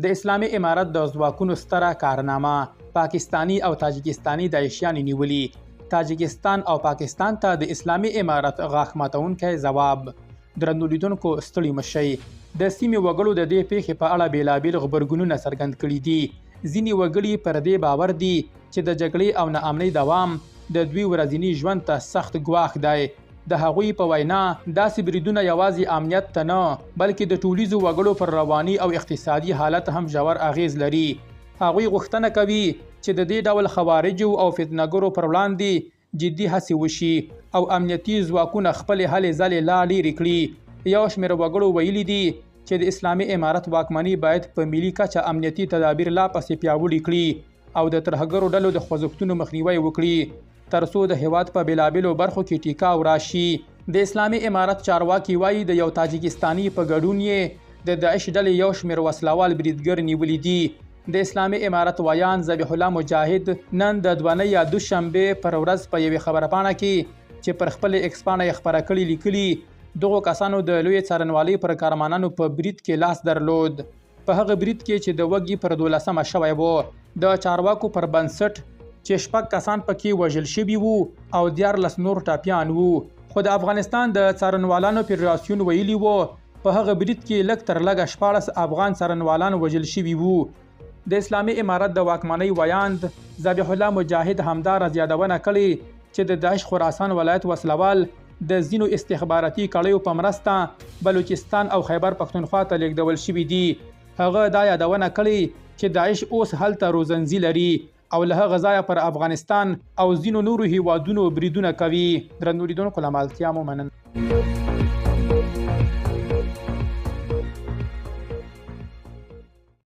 د اسلامي امارت د ځواکونو ستره کارنامه، پاکستاني او تاجکستاني داعشیان نیولي. تاجکستان او پاکستان ته د اسلامي امارت غاښ ماتونکی ځواب. درنو لیدونکو، ستړي مشئ. د سیمې وګړو د دې پیښې په اړه بیلابیل غبرګونونه څرګند کړي دي. ځینې وګړي پر دې باور دي چې د جګړې او ناامنۍ دوام د دوی ورځني ژوند ته سخت ګواښ دی. د هغوی په وینا، داسې بریدونه یوازې امنیت ته نه، بلکې د ټولیزو وګړو پر رواني او اقتصادي حالت هم ژور اغېز لري. هغوی غوښتنه کوي چې د دې ډول خوارجو او فتنهګرو پر وړاندې جدي هڅې وشي او امنیتي ځواکونه خپلې هلې ځلې لا ډېرې کړي. یو شمېر وګړو ویلي دي چې د اسلامي امارت واکمني باید په ملي کچه امنیتي تدابیر لا پسې پیاوړي کړي او د ترهګرو ډلو د خوځښتونو مخنیوی وکړي، ترڅو د هېواد په بېلابېلو برخو کې ټیکاو راشي. د اسلامي امارت چارواکي وايي، د یو تاجکستاني په ګډون یې د داعش ډلې یو شمېر وسلهوال بریدګر نیولي دي. د اسلامي امارت ویاند ذبیح الله مجاهد نن د دونۍ یا دوشنبې پر ورځ په یوې خبرپاڼه کې چې پر خپلې ایکسپاڼه یې خپره کړې لیکلي، دغو کسانو د لویې څارنوالۍ پر کارمنانو په برید کې لاس درلود. په هغه برید کې چې د وږي پر 12مه شوی و، د چارواکو پر بنسټ چې شپږ کسان پکې وژل شوي وو او 13 نور ټپیان وو. خو د افغانستان د څارنوالانو فدراسیون ویلي وو، په هغه برید کې لږ تر لږه 16 افغان څارنوالان وژل شوي وو. د اسلامي امارت د واکمنۍ ویاند ذبیح الله مجاهد همداراز یادونه کړې چې د داعش خراسان ولایت وسلوال د ځینو استخباراتي کړیو په مرسته بلوچستان او خیبر پښتونخوا ته لیږدول شوي دي. هغه دا یادونه کړې چې داعش اوس هلته روزنځي لري او له هغه ځایه پر افغانستان او ځینو نورو هیوادونو بریدونه کوي. درنو لیدونکو، له مالتیا مو مننه.